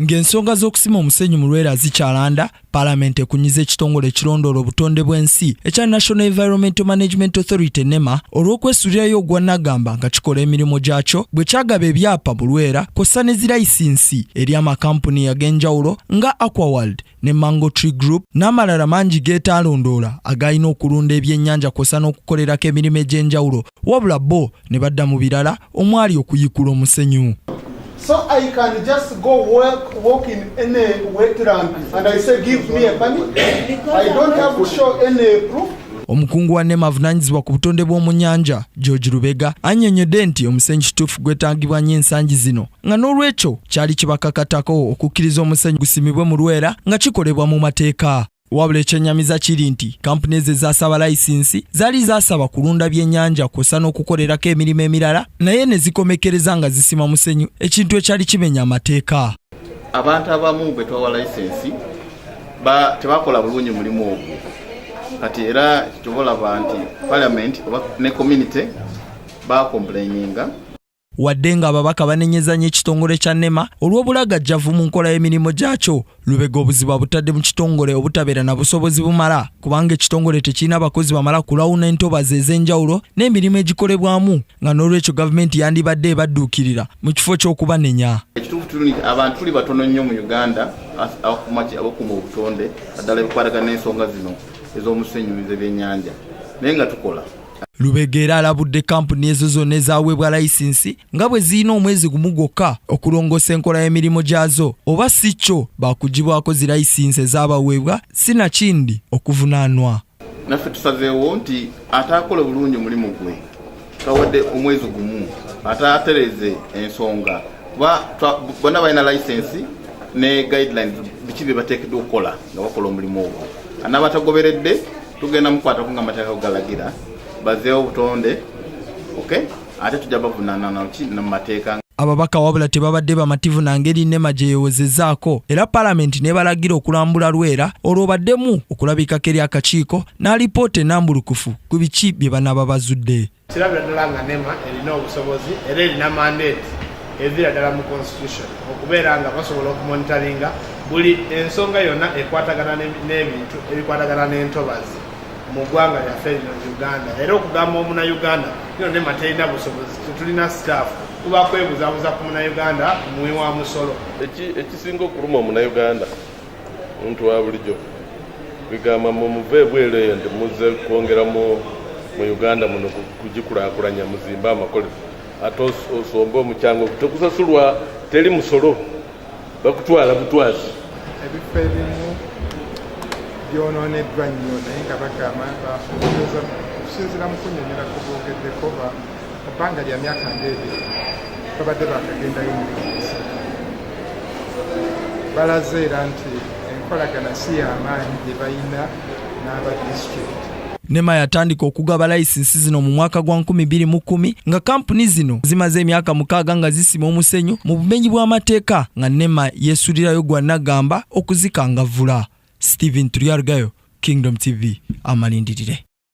Ng'ensonga z'okusima omusenyu mu Lwera zikyalanda, Palamenti ekunyiza ekitongole ekirondoola obutonde bw'ensi ekya National Environmental Management Authority, NEMA, olw'okwesuulirayo ogwa Nagamba nga kikola emirimu gyakyo bwe kyagaba ebyapa mu Lwera kw'ossa ne zirayisinsi eri amakampuni ag'enjawulo nga Aquaworld ne Mango Tree Group n'amalala mangi g'etaalondoola agalina okulunda ebyennyanja kw'ossa n'okukolerako emirimu egy'enjawulo, wabula bo ne badda mu birala omwali okuyiikula omusenyu. So I can just go work in any wetland and I say, "Give me a permit." I don't have to show any proof. Omukungu wa NEMA avunaanyizibwa ku butonde bw'omu nnyanja, George Lubega, annyonnyodde nti omusenyu kituufu gwetaagibwa nnyo ensangi zino, nga n'olwekyo kyali kibakakatako okukkiriza omusenyu gusimibwe mu Lwera nga kikolebwa mu mateeka. Wabula ekyennyamiza kiri nti kampuni ezo ezasaba layisinsi zaali zaasaba kulunda byennyanja kw'ossa n'okukolerako emirimu emirala, naye ne zikomekereza nga zisima musenyu, ekintu ekyali kimenya amateeka. Abantu abamu bwe twawa layisensi tebakola bulungi mulimu ogwo. Kati era kyoba olaba nti Parliament oba ne community bacomplaininga. Wadde ng'ababaka banenyeza nnyo ekitongole kya NEMA olw'obulagajjavu mu nkola y'emirimu gyakyo, Lubega obuzibu abutadde mu kitongole obutabeera na busobozi bumala, kubanga ekitongole tekirina bakozi bamala kulawuna entobazi ez'enjawulo n'emirimu egikolebwamu, nga n'olwekyo gavumenti yandibadde ebadduukirira mu kifo ky'okubanenya. Ekituufu tuli abantu tuli batono nnyo mu Uganda abakuuma obutonde, naddala ebikwatagana n'ensonga zino ez'omusenyu ez'ebyennyanja, naye nga tukola. Lubega era alabudde kampuni ezo zonna ezaweebwa layisinsi nga bwe zirina omwezi gumu gwokka okulongoosa enkola y'emirimu gyazo, oba si kyo baakugibwako zi layisinsi ezaabaweebwa, sinakindi okuvunaanwa. Naffe tusazeewo nti ataakola bulungi omulimu gwe twawadde omwezi gumu ate atereeze ensonga, kuba bonna balina layisensi ne guidelines biki bye bateekeddwa okukola nga bakola omulimu ogwo. Anaabatagoberedde tugenda mukwatako nga amateeka galagira bazeewo obutonde, okay, ate tujja bavunaana naki mu mateeka. Ababaka wabula tebabadde bamativu na ngeri NEMA gye yeewozezaako, era Palamenti n'ebalagira okulambula Lwera olwo baddemu okulabikako eri akakiiko n'alipoota enambulukufu ku biki bye banaaba bazudde. Kirabira ddala nga NEMA erina obusobozi era erina mandate eviira ddala mu constitution okubeera nga basobola okumonitoringa buli ensonga yonna ekwatagana n'ebintu ebikwatagana n'entobazi mu ggwanga lyaffe lino Uganda. Era okugamba omunauganda ino NEMA terina busobozi, tetulina staff, kuba kwebuzabuza ku munauganda muwi wa musolo. Ekisinga okuluma omunauganda, omuntu wa bulijjo, bigamba mumuve ebweru eyo nti muze kwongera mu Uganda muno kugikulaakulanya, muzimbe amakolero, ate osombe omukyango tekusasulwa, teri musolo, bakutwala butwazi. Ebifo ebimu byonooneddwa nnyo, naye nga bagamba okusinziira mu kunnyonnyola ku boogeddeko, mu bbanga lya myaka ng'ebiri babadde bakagendayo emirundi 3. Balaze era nti enkolagana si y'amaanyi gye balina n'aba disitulikiti. NEMA yatandika okugaba layisinsi zino mu mwaka gwa 2010, nga kampuni zino zimaze emyaka 6 nga zisima omusenyu mu bumenyi bw'amateeka, nga NEMA yeesulirayo gwa Nagamba okuzikangavvula. Stephen Turyargayo, Kingdom TV, amalindirire.